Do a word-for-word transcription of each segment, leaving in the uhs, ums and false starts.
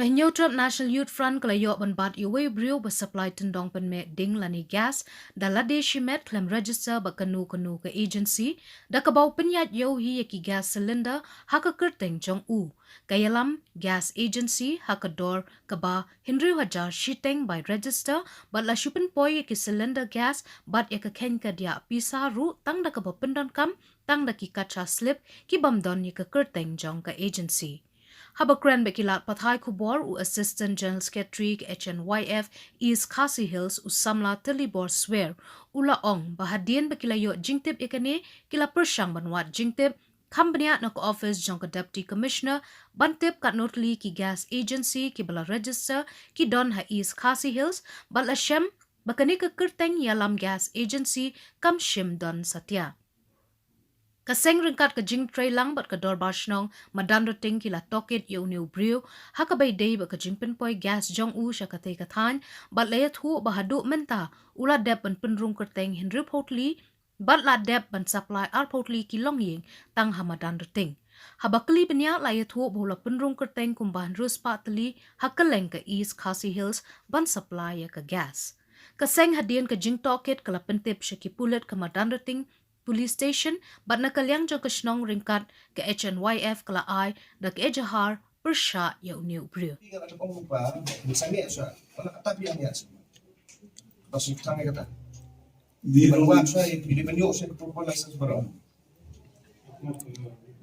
Ka Hynñiewtrep National Youth Front ka la ïoh ban bat ïa uwei u briew ba supply tyndong pynmih ding lane gas da lade shimet khlem register bad kano kano ka agency, da kaba u pynïaid ïa u hi ïa ki gas cylinder ha ka kyrteng jong u. Ka ïalam gas agency ha ka dor kaba hynriew hajar shiteng bai register, bad la shu pynpoi ïa ki cylinder gas bad ïa ka kheiñ ka diah pisa ruh tang da kaba pyndonkam tang da ki kacha slip ki bym don ïa ka kyrteng jong ka agency. Haba kren bad ki lad pathai khubor, u Assistant General Secretary ka H N Y F East Khasi Hills, u samla Tillibor Swer, u la ong ba hadien ba ki la ïoh jingtip ïa kane, ki la pyrshang ban wad jingtip kham bniah na ka office jong ka Deputy Commissioner ban tip katno tylli ki gas agency kiba la register ki don ha East Khasi Hills, bad la shem ba kane ka kyrteng ïalam gas agency kam shym don satia. Ka seng ryngkat ka jingtreilang bad ka dorbar shnong Madanrting ki la tohkit ïa une u briew ha kaba ïadei bad ka jingpynpoi gas jong u sha katei ka thaiñ, bad la ïathuh ba haduh mynta u la dep ban pynrung kyrteng hynriewphew tylli bad la dep ban supply arphew tylli ki longïing tang ha Madanrting. Haba kylli bniah la ïathuh ba u la pynrung kyrteng kumba hynriewspah tylli ha kylleng ka East Khasi Hills ban supply ïa ka gas. Ka seng hadien ka jingtohkit ka la pyntip sha ki pulit ka Madanrting Police Station, bad na ka liang jong ka shnong ryngkat ka H N Y F ka la ai da ka ejahar pyrshah ïa une u briew.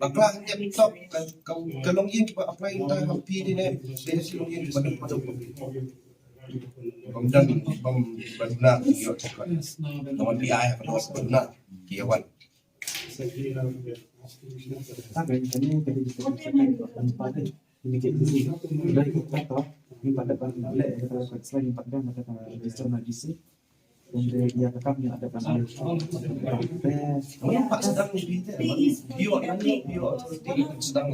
Bakla hanya top ka, ka, ka longïing kiba apply ta ha phi dei ne, dei ne si longïing kiba dei pada phi. Bam dan, bam, bam na yo cakap. Nawan pi ai apa nawan bam na ki awan. Nampak sedang ni, dia, dia, dia sedang.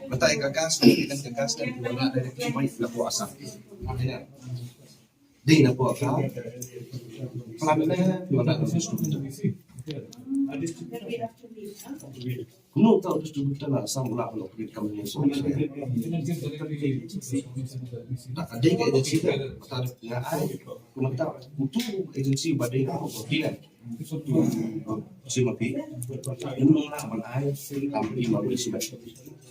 Batai ka gas, kan ka gas dan wala dari ki mai na ko asam. Dei na ko ka. Plan ne wala. Kumno ta distributor na sam la ko kit kam ni so. Ta ka dei ka agency ta, ta nga ai. Kumno ta kutu agency ba dei ko ko dei. Si ma pi. Kumno la ban ai kam pi ma pi si ba.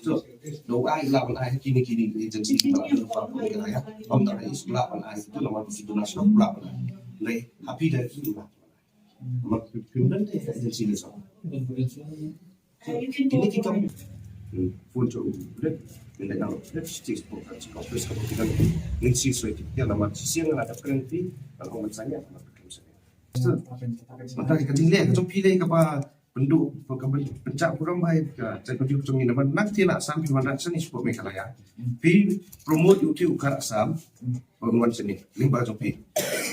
So, do ai la ban ai kini kini agency ba la ko ko ya. Om ta ai la ban ai tu nama tu na so la ban ai. Lei happy da ki la. Ma pi dan te agency ni so. Kini ki kam. Phone to u Blek, ni da u Blek, six four five six, office ka Blek, ni si soi ki, ya la ma si siang la da kren pi, la ko man sanya, la ko kren sanya. Mata ka jingle, ka jong phi le kaba pynduh, kaba pynjah burom bha ka, ka jong phi jong ni, namar nang ti la sam phi wan da sani support Meghalaya. Phi promote ïa u ti u kar Assam, wan wan sani, lyngba jong phi.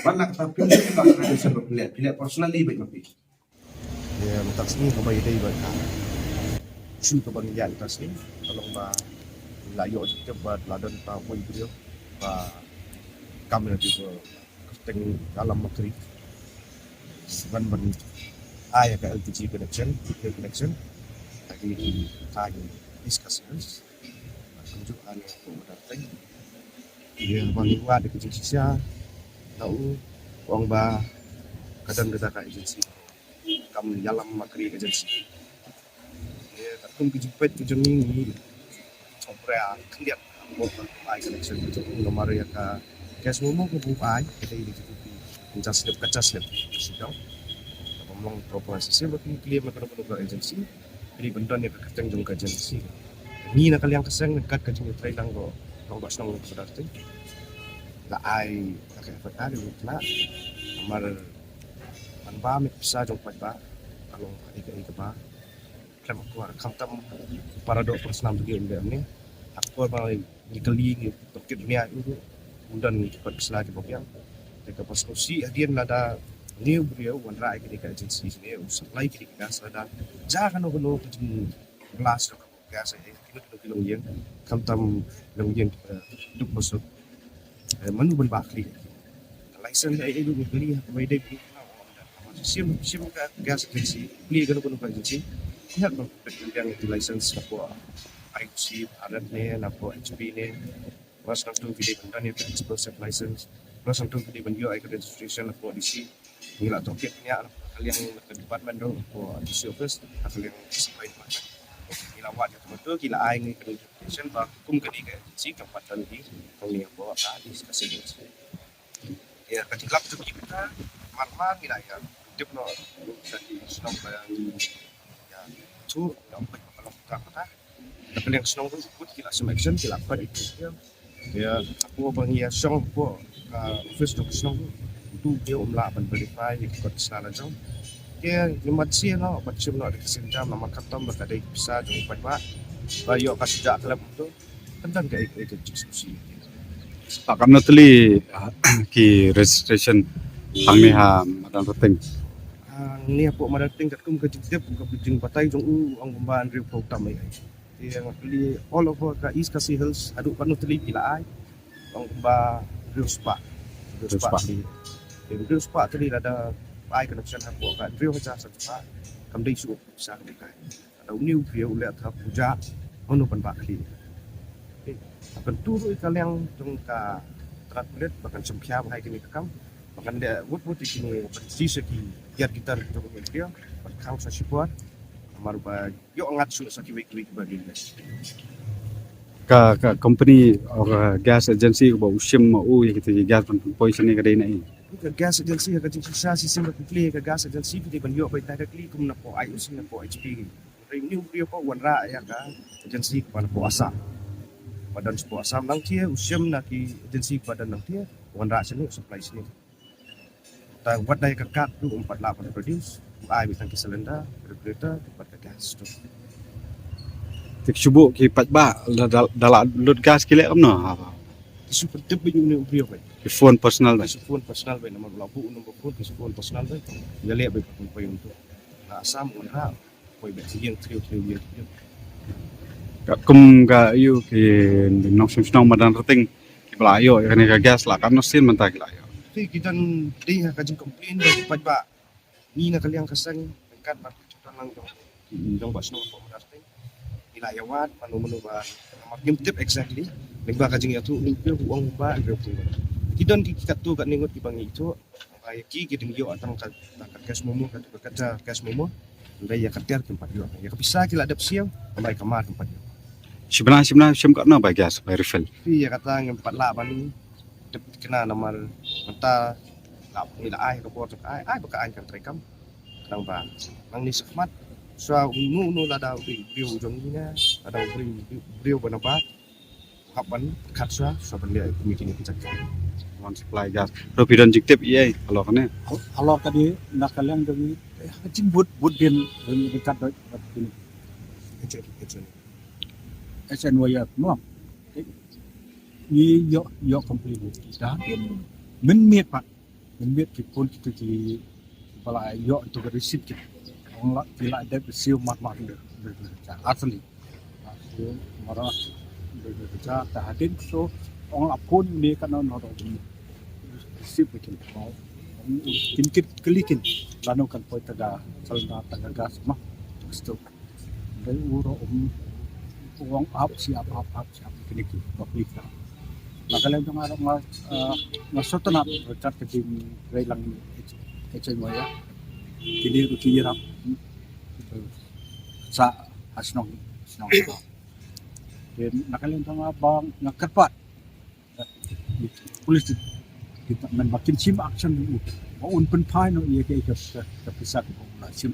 Ban la kata phi, phi la kren sani, phi le, phi le personally bha ma phi. Ïa, mynta ka sngi kaba ïadei bad ka issue kaba ngi ïaid mynta ka sngi, ka long ba la ïoh jingtip ba la don uta uwei u briew ba kam ïa ki ba kyrteng Ïalam Makri. Ban ban ai ka L P G connection, fuel connection. Lagi ki thaiñ East Khasi Hills. Kumjuh ane ko Madanrting. Ïa, ba ngi wad da ka jingshisha na u, ong ba ka don kata ka agency. Kam Ïalam Makri agency. Ïa, katkum ka jingpeit ka jong ngi ngi. Chong prea khyndiat. Mo ka ai connection ka jong u namar ïa ka gas mo mo ka bu ai. Ka dei ka jingpeit. Ka jas slip, ka jas slip. Sidang. Ka pamlong proper system ba ki clear ma ka agency. Ka dei ban don ïa ka kyrteng jong ka agency. Ngi na ka liang ka seng kat ka jingïatreilang ko, long ba shnong ko Madanrting. La ai ka F I R ïa u khynnah. Namar ban ba mit pisa jong paidbah. Ka long ka dei ka dei kaba khlem akor, khamtam para doh para snam ki ym dei ne. Akor ba ngi kylli ngi tohkit nia u, u don ngi pat pisa kiba biang. Te kaba sngewsih hadien lada une u briew u wanrah ïa kane ka agency ne, u supply kane ka gas lada ja kano kano ka jingblast jong ka gas, eh, kino kino ki longïing, khamtam longïing, eh, duk ba suk. Eh, mano ban bah khlieh. Ka license eh, eh, duk ba khlieh, ba dei ba Shim, shim ka gas agency, plie kano kano ka agency. Ngat ban pynbiang ïa ki license na pdeng I O C Bharat ne, na pdeng H P ne. Ba sngewthuh ki dei ban don ïa ka explosive license. Ba sngewthuh ki dei ban ïoh ïa ka registration na pdeng D C. Ngi la tohkit ïa na ka liang ka department ruh, na pdeng D C office, na ka liang D C department. Ngi la wad ïa ka, ki la ai ngi ka notification ba kum kane ka agency kam pat don hi hangne hapoh ka East Khasi Hills. Ïa ka jingïalap jong ki mynta, mar mar ngi la ïa tip noh sha ki shnong ba ïa, ïa, tu ïa, ym peit ba ka long ka kata. Ka liang shnong ruh kut ki la shim action, ki la khot ïa ki. Ïa, hapoh ba ngi ïa shong hapoh ka office jong ka shnong ruh, utu u briew um lah ban verify ïa ki kot ki sla la jong. Te ngi mat sien noh ban shim noh da ka sienjam, namar khamtam ba ka dei ka pisa jong u paidbah. Ba ïoh ka sujah khlem utu. Tang ka, ka, ka jingsngewsih. Lah katno tylli, ah, ki registration hangne ha madan Rating? Hangne hapoh madan Rating katkum ka jingtip, ka jingbatai jong u, ong kumba hynriewphew tam ai ai. Te nga kylli all over ka East Khasi Hills haduh katno tylli ki la ai? Ong kumba hynriew spah. Hynriew spah. Hynriew spah tylli. Te hynriew spah tylli lada ai connection hapoh ka hynriew hajar san spah. Kam dei shuh pisa ka dei ka. Lada une u briew u leh tang pynjah, mano ban bah khlieh? Te, kyntu ruh ïa ka liang jong ka tnat pulit ba kan sngewkhia bha ïa kine ki kam, ba kan leh wut wut ïa kine, ban shisha ki ïar ki tar jong u briew, ban khang sa shipor, namar ba ïoh ngat shuh sa kiwei kiwei kiba leh. Ka, ka company, or ka gas agency ba u shim ma u ïa kita ki gas ban pynpoi shane ka dei na ei? Ka gas agency, ka jingshisha shisha ba pynpoi ka gas agency, ki dei ban ïoh ba ita ka kli kum na pdeng I O C, na pdeng H P. Hynrei une u briew u wanrah ïa ka agency kaba na pdeng Assam. Ba don sha pdeng Assam nangta, u shim na ki agency ba don nangta, u wanrah shane, u supply shane. Te wat na ïa ka card ruh um pat lah ban produce, u ai beit tang ki cylinder, refrigerator, bad ka gas tu. Te shu buh ki paidbah da, da, da la lut gas ki leh kumno? Ki shu pyntip beit ïa une u briew beit. Ki phone personal beit. Ki shu phone personal beit, namar u la buh u number phone, ki shu phone personal beit. Ïa leh beit pynpoi ïa uto. Na Assam u wanrah. Poi beit ïing thriew thriew ïing thriew. Katkum ka ïoh ki nongshong shnong madan Rating kiba la ïoh ïa kane ka gas, lah katno sien mynta ki la ïoh? Te ki don dei ha ka jingcomplain ba ki paidbah. Ngi na ka liang ka seng, ryngkat bad ka jingthoh lang jong, jong ba shnong hapoh madan Rating, ngi la ïa wad mano mano ba, namar ngim tip exactly. Lyngba ka jingïathuh, ngi tip u ong ba hynriew phew. Ki don ki, ki katto katne ngut kiba ngi ithuh. Ba ïa ki, ki dang ïoh tang ka, tang ka cash memo, ka, ka, ka cash memo. Hynrei ïa ka tiar kim pat ïoh. Ïa ka pisa ki la dep siew, hynrei ka mar kim pat ïoh. Shibna, shibna, shim katno bai gas, bai refill? Phi, ïa kata ngim pat lah ban tip thikna namar mynta la, ngi la ai ka bor jong ka aiñ, ai ba ka aiñ kan treikam. Khnang ba nangne shakhmat, shuwa uno uno lada u briew, briew jong ngi ne, lada u briew, briew ba na ba hap ban khat shuwa, shuwa ban leh kum kine ki jaka. Wan supply gas. Ruh phi don jingtip ïa halor kane? Hal-, halor kane na ka liang jong ngi, eh, ka jingbud, bud dien, jong ngi kat doi, kat kine. Agent, agent. Agent wire, no. Ngi ïoh, ïoh complain. Dah mynmiet pat. Mynmiet ki phone kito kiba la ïoh ïa ka receipt kito. Ong la ki la dep receive mat mat de, de, de, de, asli. Asli mara de, de, de, de, ta hadien so ong la phone ne ka no no do receipt kito. Ong kin kit kylli kin lano kan poi ta ka cylinder, ta ka gas ma. Sto. Dei u ruh um, u ong ap shi ap, ap, ap shi ap, kine ki public ka. Na ka liang jong nga ruh nga, eh, nga sngewtynnat ryngkat ka jingïarap lang H-, H M Y. Kine ruh ki ïarap, eh, sa ha shnong, shnong. Te na ka liang jong nga ba nga kyrpad Police department ba kin shim action, ba un pynphai noh ïa ka, ka, ka, ka pisa kaba u la shim.